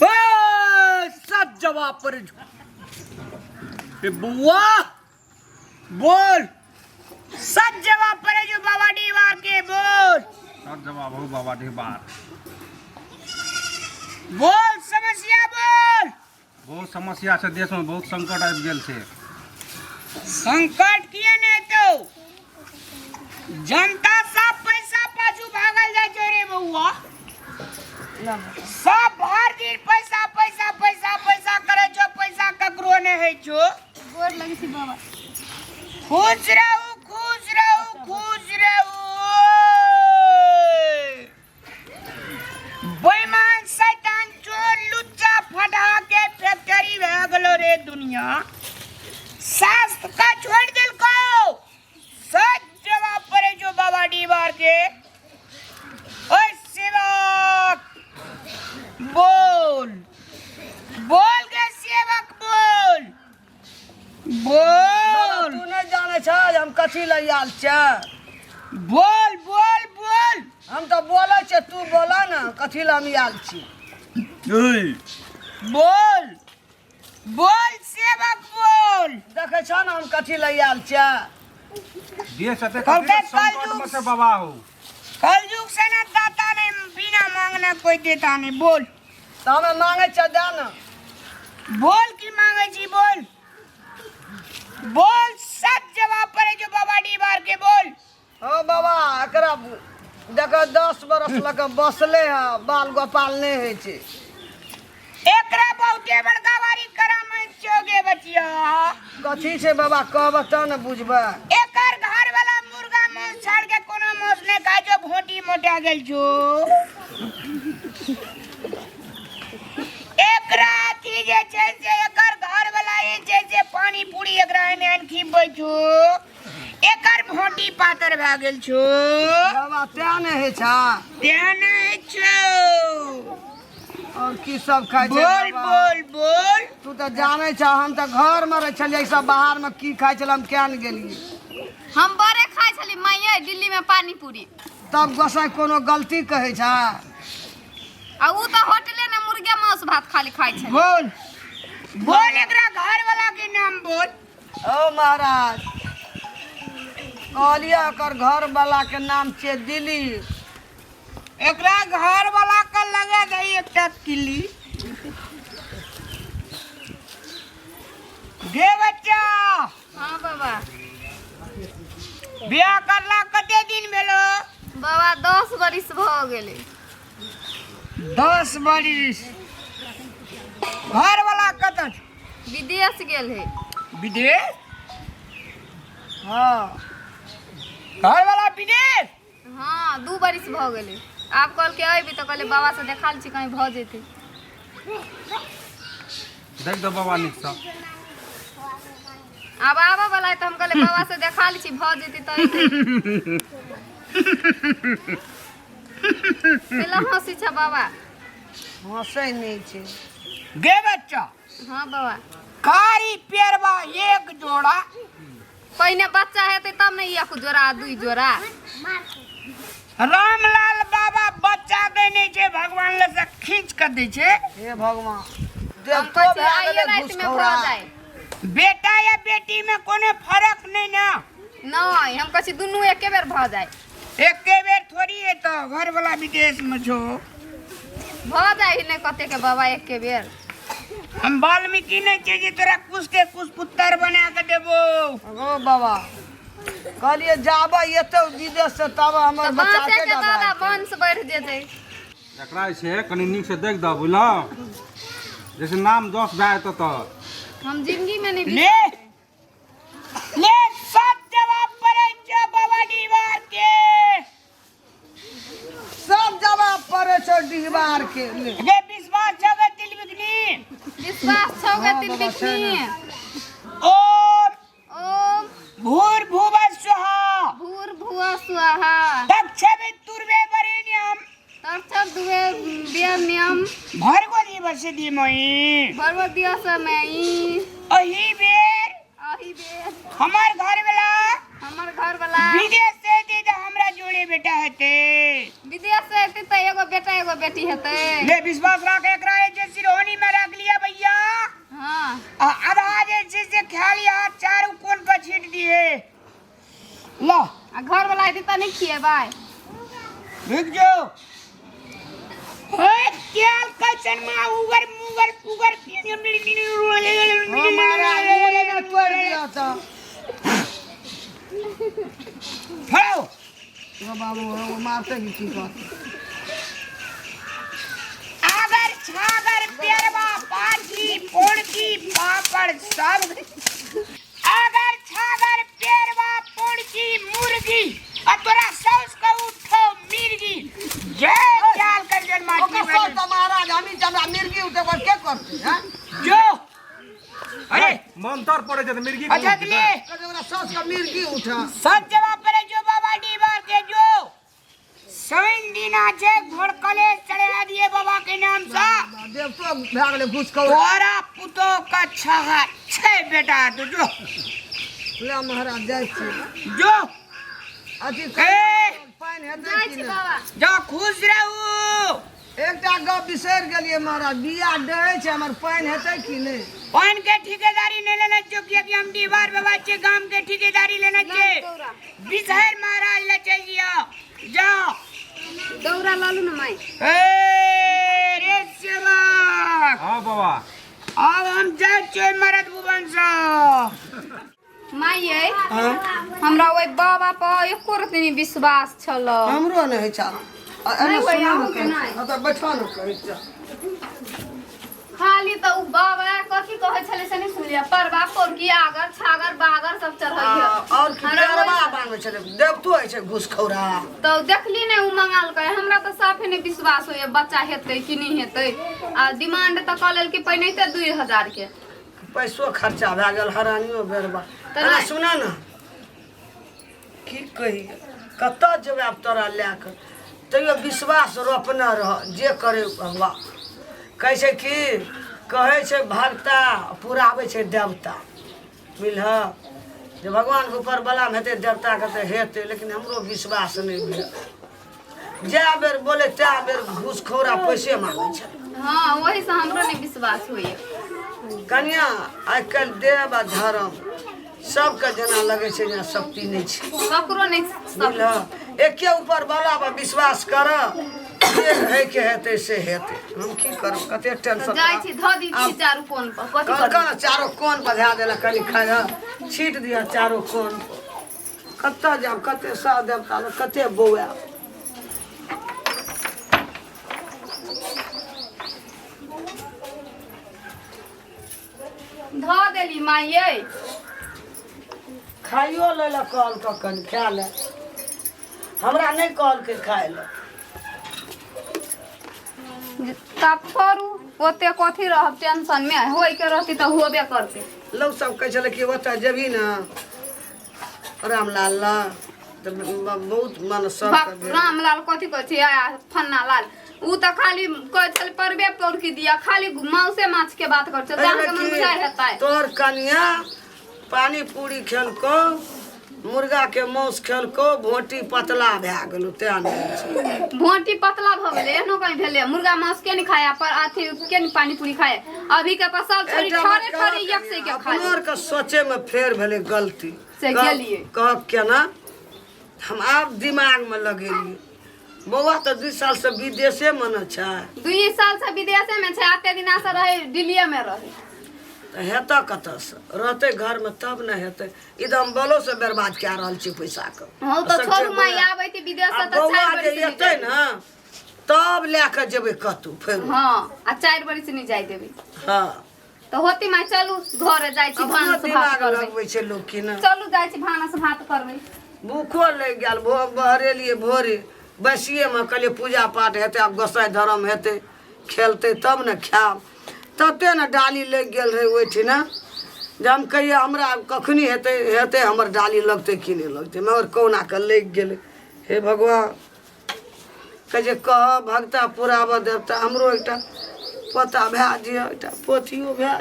ए, सब जवाब पर ए बुआ बोल सब जवाब पड़े जो बाबा डीवार के बोल सब जवाब हो बाबा डिहबार बोल समस्या बोल बहुत समस्या छै देशमे बहुत संकट आबि गेल छै संकट किए ने तो जनता सब पैसा पाछू भागल जाय छै रे बउआ सब भर दिन पैसा पैसा पैसा पैसा करे छो पैसा ककरो ने है छो गोर लगै छी बाबा खुश रहू खुश रहू खुश रहू बेईमान शैतान चोर लुच्चा फटा के फैक्ट्री भए गेलो रे दुनिया शास्त्र का छोड़ देलको सच जवाब पड़े जो बाबा डीवार के ओए सेवक बोल बोल के सेवक बोल बोल तू नहि जानै छ जे हम कथी लए आयल छियै बोल बोल बोल हम तऽ बोलै छियै तू बोला ने कथी लए हम आयल छी बोल बोल सेवक बोल देखै छ ने हम कथी लए आयल छियै देश एते कहलकै संकट में कलयुग छै बाबा हो कलयुग से ना दाता नहीं बिना मांगने कोई देता नहीं बोल तऽ हमे मांगै छियै दए ने बोल की मांगे छी बोल बोल सब जवाब पड़े जो बाबा डी बार के बोल हँ बाबा एकरा देख 10 बरस लऽ कऽ बसले है बाल गोपाल नहि होइ छै एकरा बहुते बड़का बारी करामत चोगे बचिया कथी छै बाबा कहब तब ने बुझबै एकर घर वाला मुर्गा मांस छाड़ के कोनो मांस नहीं खाय जो भोटी मोटा गेल छो एकरा अथी जे छै से एकर घर वाला ई छै से पानी पूरी एकरा एने आनि खिबै छो एकर भोटी पातर भए गेल छो बाबा तें नहि होइ छै तें नहि छो और की सब खाइ छै बोल बाबा? बोल बोल तू तऽ जानै छ हम तऽ घरमे रहै छलियै सब बाहरमे की खाइ छल हम किया ने गेलियै हम बड़े खाइ छली माइये दिल्ली में पानी पूरी तब गोसाइ कोनो गलती कहै छ आ ऊ तऽ होटले ने मुर्गे मांस भात खाली खाइ छली बोल बोल एकरा घर वाला के नाम बोल ओ महाराज कहलियै ओकर घरवला के नाम छियै दिलीप एकरा घर वाला के लगा दही एकटा किल्ली गे बच्चा हाँ बाबा बियाह करला कते दिन भेलो बाबा 10 बरिस भऽ गेलै 10 बरिस घर वाला कतऽ छौ? विदेश गेल है विदेश हँ घर वाला विदेश हाँ 2 बरिस भऽ गेलै आब कहलकै अयबी तऽ कहले बाबा से देखा लै छी कहीं भऽ जेतै देख दो बाबा नीकसँ आब आबऽ वाला है तऽ हम कहले बाबा से देखा लै छी भऽ जेतै तऽ अयतै पहिले हँसी छ बाबा हँसै नहि छै गे बच्चा हाँ बाबा कारी पेरवा एक जोड़ा पहिने बच्चा हेतै तब ने एक जोड़ा दू जोड़ा रामलाल बाबा बच्चा देने छै भगवान लग से खींच के दै छै हे भगवान हम देखतो कहै छियै भए आइए गेलै रातिमे भऽ घुसखोरा जाय बेटा या बेटी में कोनो फर्क नहीं ना नहि हम कहै छी दुनू एके बेर भऽ जाय एके बेर थोड़ी हेतौ घर वाला विदेश में छो भऽ जाय नहि कतेके बाबा एके बेर हम वाल्मीकि नहीं छियै जे तोरा कुश के कुश पुत्र बना के देबो ओ बाबा कहलियै जाबे एतौ विदेश से तब हमर तऽ बच्चा बाँसे के के दादा वंश बढ़ि जेतै एकरा जे छै कनि नीकसँ देख दह बुझलहुँ जैसे नाम जस भए जेतौ तऽ हम जिंदगी में नहीं ले ले सब जवाब पड़ै छौ बाबा दीवार के सब जवाब पड़े छौ डिहबार के ले गे विश्वास छौ गे तिलबिकनी विश्वास छौ गे हाँ, बाबा, छै तिलबिकनी ओम ओम भूर भुव स्वाहा भूर भुव स्वाहा तक्षवे तुर्वे वरेण्यम तक्षक दुवे व्यम्यम भर्गो दिवस धीमहि भर्गो दिवस में अही बेर अही बेर हमर घर वाला हमर घर वाला विदेश से एतै तऽ हमरा जोड़े बेटा हेतै हेतै। विदेश से एतै तऽ एगो बेटा एगो बेटी हेतै। ले विश्वास राख, एकरा जे सिरहोनी में रख लिया भैया। हाँ। आ आधा जे छै से खा लिया, चारू कोन पर छीट दिए ला। आ घर वाला एतै तऽ नहि खिएबै? रुक जो। ओए तेल कैसन मा उगर मुगर उगर। हाँ महाराज, मुरे ने तोड़ि दिअ तऽ। फड़ाओ। ओ बाबू, ओ मारतै कि की करतै? आगर छागर पेरवा पाठी पोड़की पापड़ सब, आगर छागर पेरवा पोड़की मुर्गी आ तोरा साउस के उठो मिर्गी जय चाल कर जन माटी। ओकर साउस तऽ महाराज हमी तऽ हमरा मिर्गी उठे ओकर के करतै हैं? जो अरे मंतर पड़े छै तऽ मिर्गी। अच्छा ले। कहै ओकरा साउस के मिर्गी उठा। सब जवाब करे जो बाबा डीबार के जो सैन दिना छे घोड़कले चढ़ा दिए बाबा के नाम से। देवतो भए गेलै घुसखोर। तोरा पुतो का छहा छे बेटा तू जो। ले महाराज, जाइ छी। जो। अथी ए! पानि हेतै जाइ कि छी नहि? बाबा। जा, खुश रहू। एकटा गप बिसरि गेलियै महाराज, बिया डहै छै हमर, पानि हेतै कि नहि? पान के ठेकेदारी नहीं लेना चाहिए किया कि हम दीवार बाबा छे, गाम के ठेकेदारी लेना चाहिए। दौड़ा। बिसहर महाराज ले चल जियो, जाओ। दौड़ा लालू ने माई। ए रे सेवक। हाँ बाबा। अब हम जाए छियै मरद भुवन से। माई यै, हमरा ओहि बाबा पर एको रत्ती नहि विश्वास छल। हमरो नहि होइ छै। नहि होइए, अहूँके नहि? तऽ बैठो ने, कहै छै। खाली तऽ उ बाबा कथी कहै छलै से नहि सुनलियै? परबा पोरकी आगर छागर बागर सब चढ़ैया। आओर की? हमरा पेरवा मांगै छलै, देवतो होइ छै घुसखौरा। तऽ देखली ने, उ मंगालकै। हमरा तऽ साफे नहि विश्वास होइए बच्चा हेतै कि नहि हेतै। आ डिमांड तऽ कऽ लेलकै पहिनहिते 2000 के। पैसो खर्चा भए गेल, हरानियो बेरबा। तऽ अरे नहि। सुना ने, की कही, कतऽ जेबै आब तोरा लए कऽ? तैयो विश्वास रोपने रह, जे करे भगवान। कहै छै कि कहै छै भक्ता, पुराबै छै देवता। बुझलह जे भगवानके ऊपर बलामे हेतै, देवताके तऽ हेतै। लेकिन हमरो विश्वास नहि भेल। जए बेर बोले तए बेर घूसखोरा पैसे मांगै छै। हँ, ओहिसँ हमरो नहि विश्वास होइए। कनिया, आइ काल्हि देव आ धर्म सबके जेना लगै छै जेना शक्ति नहि छै। ककरो नहि सब। बुझलह, एके ऊपर वाला पर विश्वास कर, जे होइके हेतै से हेतै। हम की करब, कते टेंशन। जाइ छी, धऽ दी छी चारू कोन पर, कथी कहलकै करबै? ने चारो कोन पर धए देलक, कनि खाइ छीट दिअ चारो कोन पर। कतऽ जायब, कते साह देवता लग कते बौआयब? धऽ देली माई यै। खाइयो लै लए कहलकै, कनि खाय ले। हमरा नहि कहलकै खाय लए। तब छोड़ू, ओते कथी रहब टेंशन में? होय के रहती तऽ होबे करतै। लोक सब कहै छलै कि ओतऽ जेबही ने रामलाल लग तऽ बहुत मन सब। रामलाल कथी कहै छै आ फन्ना लाल, उ तऽ खाली कहै छलै परबे पौरकी दिया, खाली माउसे माछ के बात करै छै। अहाँके मन बुझाइ हेतै? तोहर कनिया पानी पूरी खेलको, मुर्गा के मांस खेलको, भोटी पतला भए गेलो, तें नहि छै। भोटी पतला भऽ गेलै? एहनो कहीं भेलै? मुर्गा मांस के नहीं खाया पर अथी के नहीं पानी पूरी खाए? अभी के तऽ सब छोरी एकटा बात ठरे कहब ठरे एक से के खाए। अपनो आरके सोचे में फेर भेलै गलती। से गेलियै। कह केना हम आब दिमाग में लगेलियै। बौआ तऽ 2 साल से विदेशे मे ने छै। 2 साल से विदेशे में छै, आते दिना से रहे दिल्लीए में रहे। तऽ हेतऽ कतऽसँ? रहतै घरमे तब ने हेतै। एकदम बलो से बर्बाद कए रहल छी पैसाके। हँ तऽ छोड़ू माई, आबै थी विदेश आ से तऽ बौआ 4 जे बरिस नहि एतै जाय। ने तब लए कऽ जेबै कतहु फेर। हँ, आ 4 बरिस नहि जाय देबै। हँ। तऽ होती माई, चलू घर जाइ छी, अपनो भानस भात दिमाग करबै। लगबै छै लोक की ने। चलू जाइ छी, भानस भात करबै। भूखो लागि गेल। भो बहरेलियै भोरे, बसिएमे कहलियै पूजा पाठ हेतै, आब गोसाइ धर्म हेतै, खेलतै तब ने खायब। तते ने डाली लागि गेल रहै ओहिठिना जे हम कहियै हमरा कखनी हेतै हेतै, हमर डाली लगतै कि नहि लगतै? मगर कहुना कऽ लागि गेलै। हे भगवान, कहै छै कह भगता पुराबऽ देवता, हमरो एकटा पोता भए जिअ, एकटा पोतियो भए।